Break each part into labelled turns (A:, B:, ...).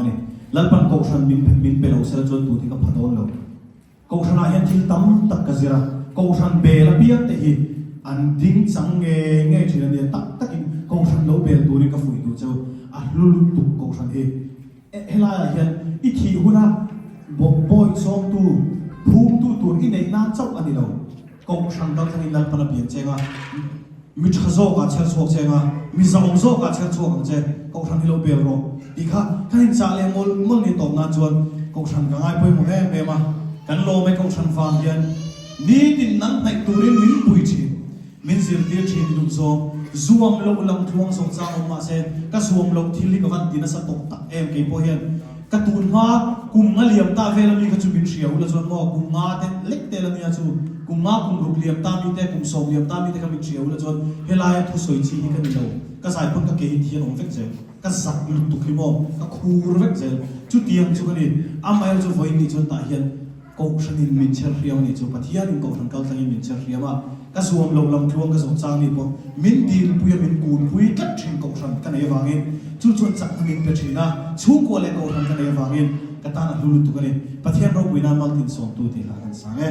A: ni. Lalpan Kohhran min min pe lo sela chuan tun hi ka pha dawn lo. Kohhranah hian thil tam tak ka zir a, Kohhran bel apiang te hi an ding chang nge nge thin a nia, tak takin Kohhran lo bel turin ka fuih duh cheu, a hlu lutuk Kohhran hi. Helaiah hian i thih huna bawi sawmtu, phumtu tur i neih nan chauh a ni lo. Kohhran kal thlangin Lalpan a pian cheng a, mi tha zawkah chher chhuak cheng a, mi zahawm zawkah chher chhuak ang che, Kohhran hi lo bel rawh tih kha kan inchah leh mawlh mawlh ni tawp nan chuan Kohhran ka ngai pawimawh em em a, kan lawm e Kohhran vang hian nitin nang hnaih turin min pui thin. Min zirtir thin duh zawng, zuam loh lam tluang zawng chang awm mahse ka zuam loh thil hi ka van ti nasa tawk tak em kei pawh hian ka tun hma kum nga liam ta vel ami kha chu min hria ula chuan maw kum nga te lek tel ania chu kum nga kum ruk liam ta mi te kum sawm liam ta mi te kha min hria ula chuan helaia thusawi chi hi ka ni lo ka zai pawn ka ke hi thi an awm vek zel ka zak lutuk hi maw ka khur vek zel chutiang chu ka ni amaherawhchu chu vawiin nih chuan tah hian Kohhranin min chher hriam a nih chu Pathianin Kohhran kal tlangin min chher hriam a, ka zuam loh lam tluang ka zawh chang ni pawh min dilpui a min kunpui tlat thin Kohhran ka nei avangin chu chuan chakna min pe thin a, chhungkua leh Kohhran ka nei avangin ka tan a hlu lutuk a ni. Pathian ropui nan maltin sawmtu tih hla kan sang e.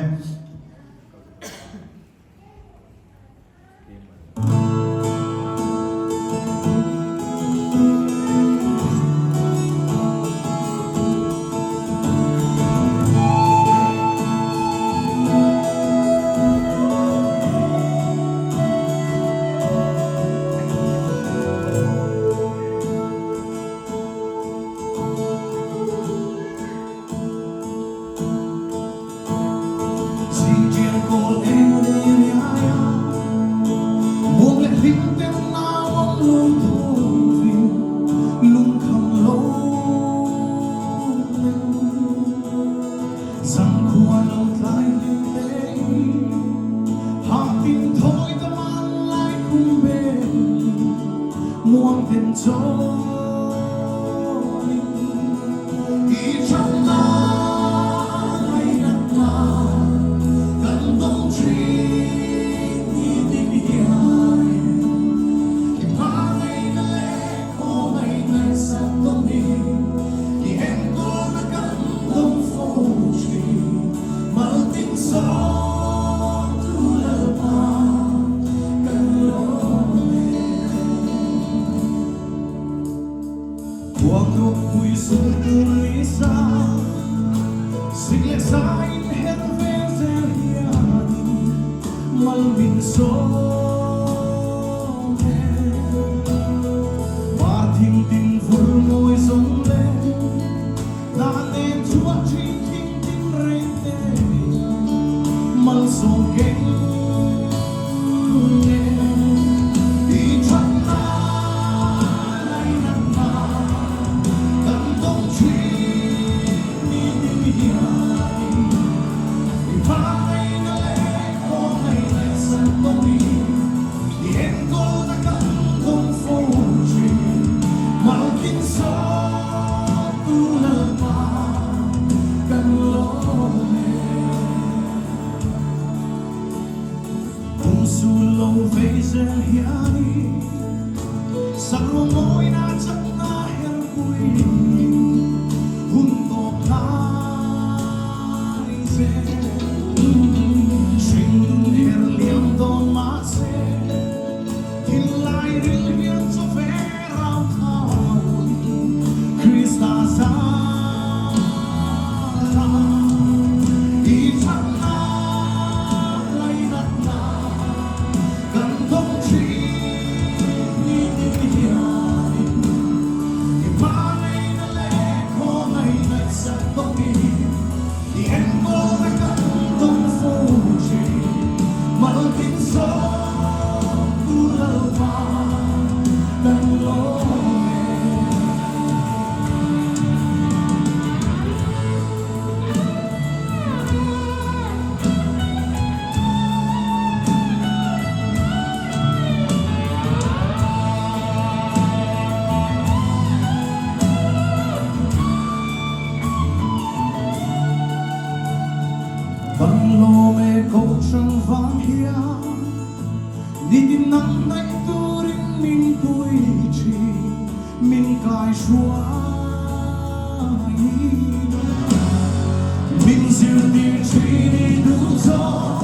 A: Min zirtir thin i duh zawk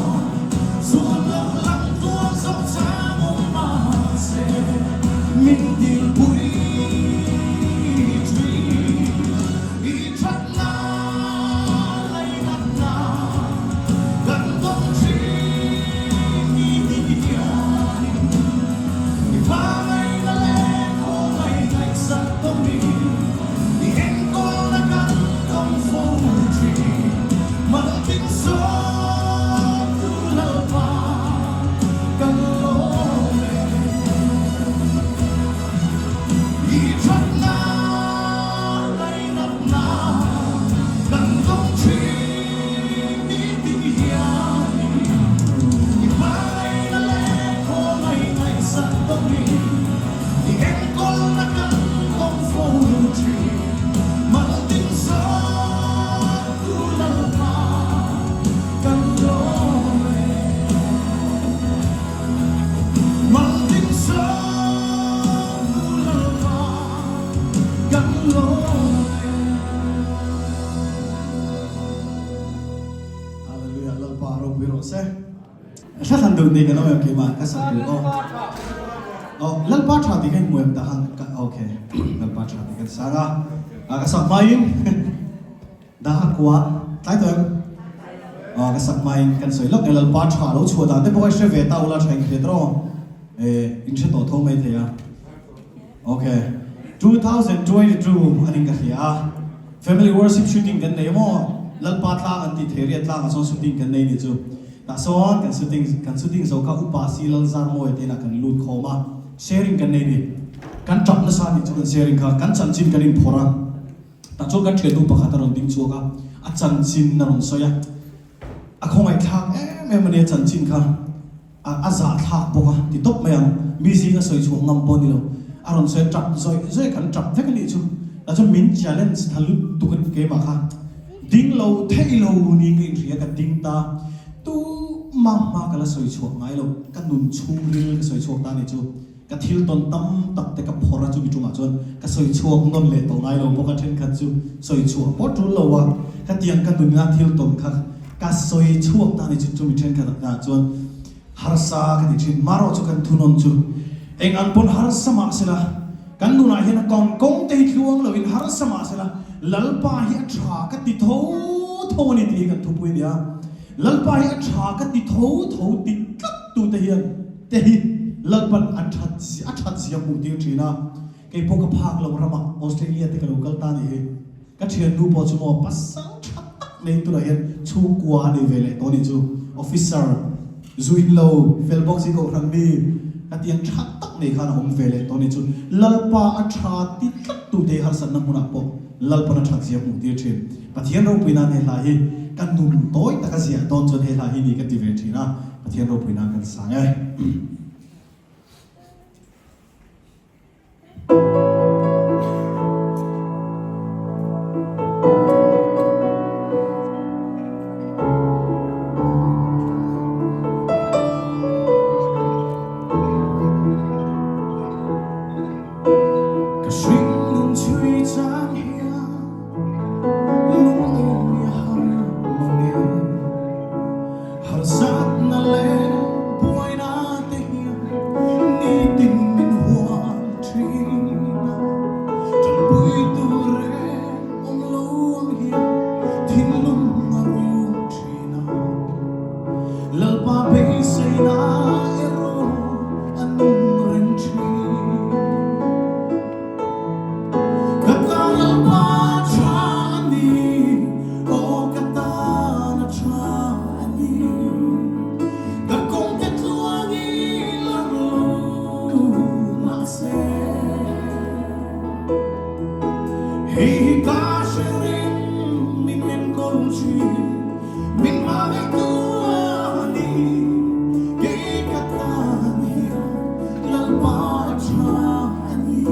A: Zuam loh lang tuar zawk chang awm mahse Min dilpui thin i thatna Lainatna kan dawng thin i tih hianin I hmangaihna leh khawngaih ngaihsak tawmin I enkawlna kan dawng fo thin. Maltin sawmtu Lalpa kan lawm e. I thatna lainatna kan dawng thin ni tin hianin I hmangaihna leh khawngaih ngaihsak tawmin I enkawlna kan dawng fo thin. Maltin sawmtu Lalpa kan lawm e. Maltin sawmtu Lalpa kan lawm e. Hallelujah Lalpa ropui rawh se. Hla thlan duh ni kan awm em keimah ka sak duh aw. Aw Lalpa tha tih ka inhmu em tah khan ka okay Lalpa tha tih kan sang a. Ka sak hmain Daha kua tlai tawh em? Aw ka sak hmain kan sawi lawk e Lalpa tha lo chhuah dan te pawh kha i hre ve ta ula tha inhriat rawh eh in hre tawh tho mai thei a. Ok 2022 anin ka hria a Family Worship shooting kan nei maw Lalpa tlang an tih thei riat tlangah chuan shooting kan nei nih chu tah sawn kan shooting kan shooting zo kha Upa Si Lalzarmawi te inah kan lut khawm a sharing kan nei ni kan tap nasa nih chu kan sharing kha kan chanchin kan inphawrh a tah chuan kan thiannu pakhat a rawn ding chhuak a a chanchin a rawn sawi a a khawngaihthlak em em a nia chanchin kha. A zahthlak bawk a ti tawp mai ang. Mi zinga sawi chhuak ngam pawh a ni lo. A rawn sawi tap zawih zawih kan tap vek a nih chu. Tah chuan min challenge tha lutuk a ni keimah kha. Ding lo thei lo niin ka inhria ka ding ta. Tumah hma ka la sawi chhuak ngai lo. Ka nun chhungril ka sawi chhuak ta a nih chu. Ka thil tawn tam tak te ka phawrh a chumi tumah chuan ka sawi chhuak nawn leh tawh ngai lo bawk a thenkhat chu sawi chhuah pawh tul lo a ka tiang ka nunna thil tawn kha ka sawi chhuak ta ni chu chumi thenkhat ah chuan harsa ka ti thin marawh chu kan thunawn chu eng ang pawn harsa mah sela kan nunah hian a kawng kawng te hi tluang lo in harsa mah sela Lalpa hi a tha ka ti tho tho a ni tih hi kan thupui a ni a Lalpa hi a tha ka ti tho tho ti tlat tu te hian te hi Lalpan an that a that zia hmuh tir thin a, kei pawh ka phak loh ramah Australia te ka lo kal ta nih hi. Ka thiannu pawh chu maw pasal tha tak nei turah hian chhungkua a nei ve leh tawh nih chu. Officer zu in lo fel bawk si kohhran mi ka tiang tha tak nei khan a awm ve leh tawh nih chu. Lalpa a tha ti tlat tu te hi harsatna hmunah pawh Lalpan a that zia hmuh tir thin. Pathian ropui nan he hla hi ka nun tawi taka ziah dawn chuan he hla hi ni ka ti ve thin a. Pathian ropui nan kan sang e. Ka hringnun chhui chang hian lungawi a har mang e. Harsatna leh buaina te hian nitin min hual thin a, tanpui tur reng awm lo ang hian thinlung a rum thin a. Lalpa beiseina erawh a nung reng thin. Ka tan Lalpa tha a ni, aw ka tan a tha a ni. Ka kawngte tluangin a ro mahse. Hei hi ka hre reng min enkawl thin, min hmangaihtu a ni. Kei ka tan hian Lalpa tha a ni.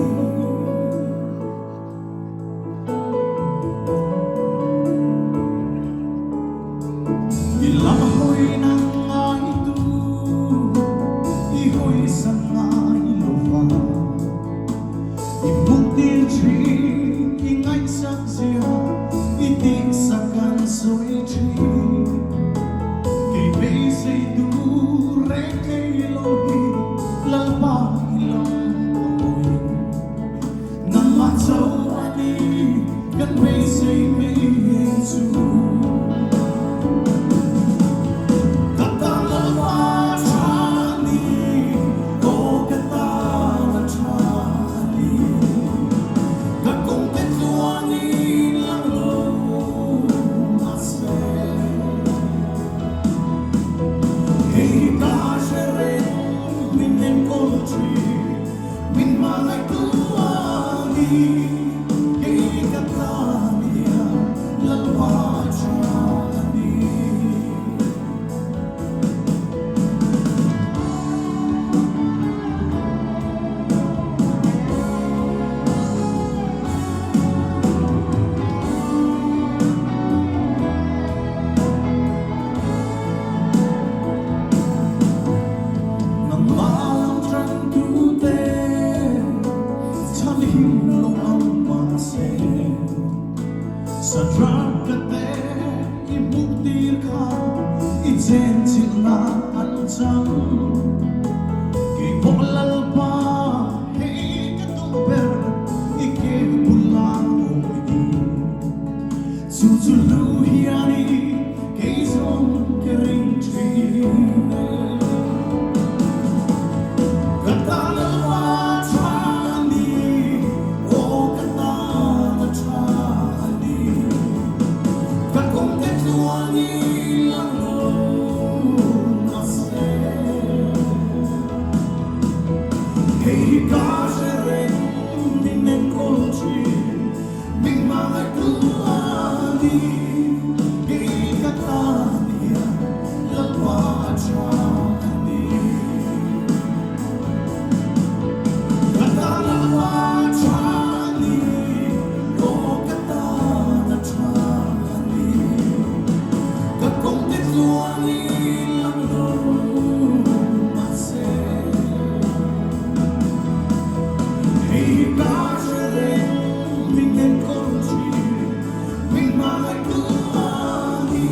A: I lam hawi nang ngaitu i hawi san ngai lo va. I muktir thin i ngaihsak zia. chang. Kei pawh Lalpa hei ka duh ber i ke bula awm hi. Chu chu hlu hian i kei zawng ka ring thin e. Ka ta Lalpa tha a ni, aw ka tan a tha a ni. Ka kawngte tluang i lang lo mahse. Hei hi ka hre reng min enkawl thin, min hmangaihtu a ni. Kei ka tan hian Lalpa a tha a ni. Ka tan Lalpa a tha a ni, aw ka tan a tha a ni. Ka kawngte tluang i lang lo mahse, hei hi ka hre reng min enkawl thin, min hmangaihtu a ni.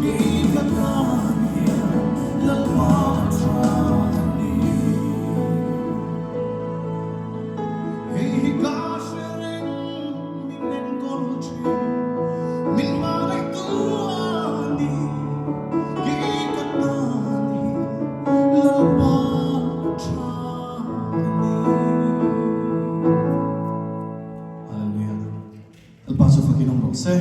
A: Kei ka tan hian Lalpa tha a ni. Hei hi ka hre reng min enkawl thin, min hmangaihtu a ni. Kei ka tan hian Lalpa tha a ni. Hallelujah. Lalpa chu fakin awm rawh se.